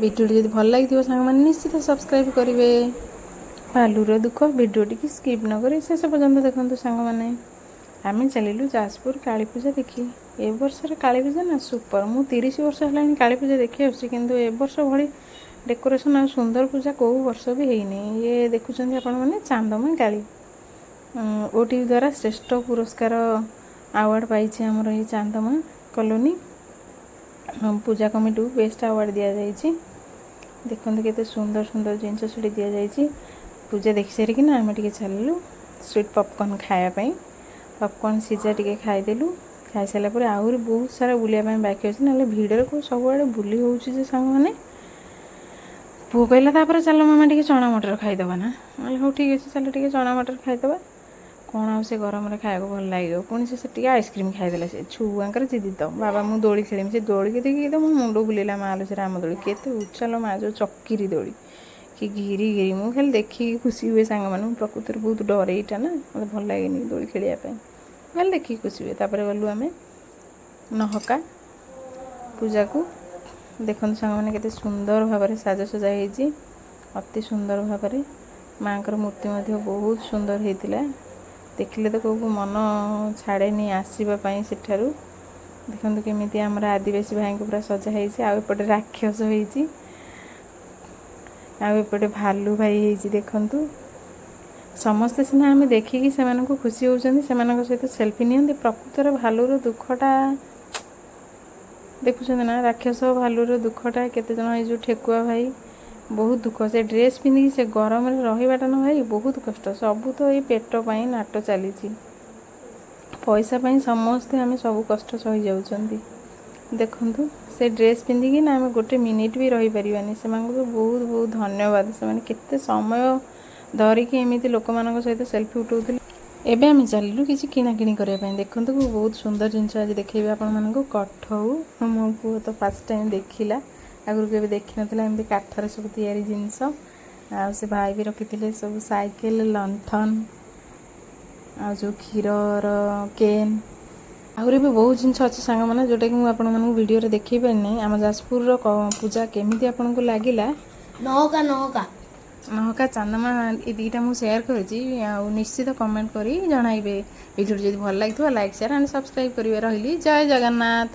ଭିଡ଼ିଓଟି ଯଦି ଭଲ ଲାଗିଥିବ ସାଙ୍ଗମାନେ, ନିଶ୍ଚିତ ସବସ୍କ୍ରାଇବ୍ କରିବେ। ଭାଲୁର ଦୁଃଖ। ଭିଡ଼ିଓଟିକି ସ୍କିପ୍ ନ କରି ଶେଷ ପର୍ଯ୍ୟନ୍ତ ଦେଖନ୍ତୁ ସାଙ୍ଗମାନେ। ଆମେ ଚାଲିଲୁ ଯାଜପୁର କାଳୀ ପୂଜା ଦେଖି। ଏ ବର୍ଷର କାଳୀ ପୂଜା ନା ସୁପର। ମୁଁ 30 ବର୍ଷ ହେଲାଣି କାଳୀ ପୂଜା ଦେଖି ଆସୁଛି, କିନ୍ତୁ ଏ ବର୍ଷ ଭଳି ଡେକୋରେସନ୍ ଆଉ ସୁନ୍ଦର ପୂଜା କେଉଁ ବର୍ଷ ବି ହେଇନି। ଇଏ ଦେଖୁଛନ୍ତି ଆପଣମାନେ ଚାନ୍ଦମା କାଳୀ। ଓଟିଭି ଦ୍ୱାରା ଶ୍ରେଷ୍ଠ ପୁରସ୍କାର ଆୱାର୍ଡ଼ ପାଇଛି ଆମର ଏଇ ଚାନ୍ଦମା କଲୋନୀ ପୂଜା କମିଟିକୁ ବେଷ୍ଟ ଆୱାର୍ଡ଼ ଦିଆଯାଇଛି। ଦେଖନ୍ତୁ, କେତେ ସୁନ୍ଦର ସୁନ୍ଦର ଜିନିଷ ସେଠି ଦିଆଯାଇଛି। ପୂଜା ଦେଖି ସାରିକିନା ଆମେ ଟିକେ ଚାଲିଲୁ ସୁଇଟ୍ ପପକର୍ଣ୍ଣ ଖାଇବା ପାଇଁ। ପପକର୍ଣ୍ଣ ସିଝା ଟିକେ ଖାଇଦେଲୁ। ଖାଇସାରିଲା ପରେ ଆହୁରି ବହୁତ ସାରା ବୁଲିବା ପାଇଁ ବାକି ଅଛି। ନହେଲେ ଭିଡ଼ରେ କେଉଁ ସବୁଆଡ଼େ ବୁଲି ହେଉଛି ଯେ ସାଙ୍ଗମାନେ। ପୁଅ କହିଲା ତାପରେ, "ଚାଲ ମାମା, ଟିକେ ଚଣା ମଟର ଖାଇଦେବା ନା।" କହିଲି, "ହଉ, ଠିକ୍ ଅଛି, ଚାଲ ଟିକେ ଚଣା ମଟର ଖାଇଦେବା।" କ'ଣ ଆଉ ସେ ଗରମରେ ଖାଇବାକୁ ଭଲ ଲାଗିବ? ପୁଣି ସେ ଟିକେ ଆଇସ୍କ୍ରିମ୍ ଖାଇଦେଲା। ସେ ଛୁଆଙ୍କର ଜିଦି ତ, "ବାବା, ମୁଁ ଦୋଳି ଖେଳିବି।" ସେ ଦୋଳିକି ଦେଖିକି ତ ମୋ ମୁଣ୍ଡ ବୁଲେଇଲା। ମା ଲୋ, ସେ ରାମ ଦୋଳି କେତେ ଉଚ୍ଚାଲ ମା, ଯେଉଁ ଚକିରି ଦୋଳି କି ଘିରି ଘିରି। ମୁଁ ଖାଲି ଦେଖିକି ଖୁସି ହୁଏ ସାଙ୍ଗମାନେ। ମୁଁ ପ୍ରକୃତରେ ବହୁତ ଡରେ ଏଇଟା ନା, ମୋତେ ଭଲ ଲାଗେନି ଦୋଳି ଖେଳିବା ପାଇଁ। ଖାଲି ଦେଖିକି ଖୁସି ହୁଏ। ତାପରେ ଗଲୁ ଆମେ ନହକା ପୂଜାକୁ। ଦେଖନ୍ତୁ ସାଙ୍ଗମାନେ, କେତେ ସୁନ୍ଦର ଭାବରେ ସାଜସଜା ହେଇଛି, ଅତି ସୁନ୍ଦର ଭାବରେ। ମାଆଙ୍କର ମୂର୍ତ୍ତି ମଧ୍ୟ ବହୁତ ସୁନ୍ଦର ହେଇଥିଲା। ଦେଖିଲେ ତ କେଉଁ ମନ ଛାଡ଼େନି ଆସିବା ପାଇଁ ସେଠାରୁ। ଦେଖନ୍ତୁ, କେମିତି ଆମର ଆଦିବାସୀ ଭାଇଙ୍କୁ ପୁରା ସଜା ହେଇଛି। ଆଉ ଏପଟେ ରାକ୍ଷସ ହେଇଛି, ଆଉ ଏପଟେ ଭାଲୁ ଭାଇ ହେଇଛି। ଦେଖନ୍ତୁ, ସମସ୍ତେ ସିନା ଆମେ ଦେଖିକି ସେମାନଙ୍କୁ ଖୁସି ହେଉଛନ୍ତି, ସେମାନଙ୍କ ସହିତ ସେଲ୍ଫି ନିଅନ୍ତି। ପ୍ରକୃତରେ ଭାଲୁର ଦୁଃଖଟା ଦେଖୁଛନ୍ତି ନା? ରାକ୍ଷସ ଭାଲୁର ଦୁଃଖଟା କେତେ ଜଣ, ଏଇ ଯେଉଁ ଠେକୁଆ ଭାଇ, ବହୁତ ଦୁଃଖ। ସେ ଡ୍ରେସ୍ ପିନ୍ଧିକି ସେ ଗରମରେ ରହିବାଟା ନା ଭାଇ, ବହୁତ କଷ୍ଟ। ସବୁ ତ ଏଇ ପେଟ ପାଇଁ ନାଟ ଚାଲିଛି। ପଇସା ପାଇଁ ସମସ୍ତେ ଆମେ ସବୁ କଷ୍ଟ ସହିଯାଉଛନ୍ତି। ଦେଖନ୍ତୁ, ସେ ଡ୍ରେସ୍ ପିନ୍ଧିକି ନା ଆମେ ଗୋଟେ ମିନିଟ୍ ବି ରହିପାରିବାନି। ସେମାନଙ୍କୁ ବି ବହୁତ ବହୁତ ଧନ୍ୟବାଦ। ସେମାନେ କେତେ ସମୟ ଧରିକି ଏମିତି ଲୋକମାନଙ୍କ ସହିତ ସେଲ୍ଫି ଉଠାଉଥିଲେ। ଏବେ ଆମେ ଚାଲିଲୁ କିଛି କିଣାକିଣି କରିବା ପାଇଁ। ଦେଖନ୍ତୁ, ବହୁତ ସୁନ୍ଦର ଜିନିଷ ଆଜି ଦେଖେଇବି ଆପଣମାନଙ୍କୁ। କଠଉ। ମୋ ପୁଅ ତ ଫାର୍ଷ୍ଟ ଟାଇମ୍ ଦେଖିଲା, ଆଗରୁ କେବେ ଦେଖିନଥିଲା ଏମିତି କାଠରେ ସବୁ ତିଆରି ଜିନିଷ। ଆଉ ସେ ଭାଇ ବି ରଖିଥିଲେ ସବୁ ସାଇକେଲ, ଲଣ୍ଠନ ଆଉ ଯେଉଁ କ୍ଷୀରର କେନ୍। ଆହୁରି ବି ବହୁତ ଜିନିଷ ଅଛି ସାଙ୍ଗମାନେ, ଯେଉଁଟାକି ମୁଁ ଆପଣମାନଙ୍କୁ ଭିଡ଼ିଓରେ ଦେଖେଇ ପାରିନି। ଆମ ଯାଜପୁରର ପୂଜା କେମିତି ଆପଣଙ୍କୁ ଲାଗିଲା? ନହକା, ନହକା। ନହକା, ଚାନ୍ଦମା, ଏ ଦୁଇଟା ମୁଁ ସେୟାର କରିଛି। ଆଉ ନିଶ୍ଚିତ କମେଣ୍ଟ କରି ଜଣାଇବେ। ଭିଡ଼ିଓଟି ଯଦି ଭଲ ଲାଗିଥିବ, ଲାଇକ୍, ସେୟାର ଆଣ୍ଡ ସବସ୍କ୍ରାଇବ୍ କରିବେ। ରହିଲି, ଜୟ ଜଗନ୍ନାଥ।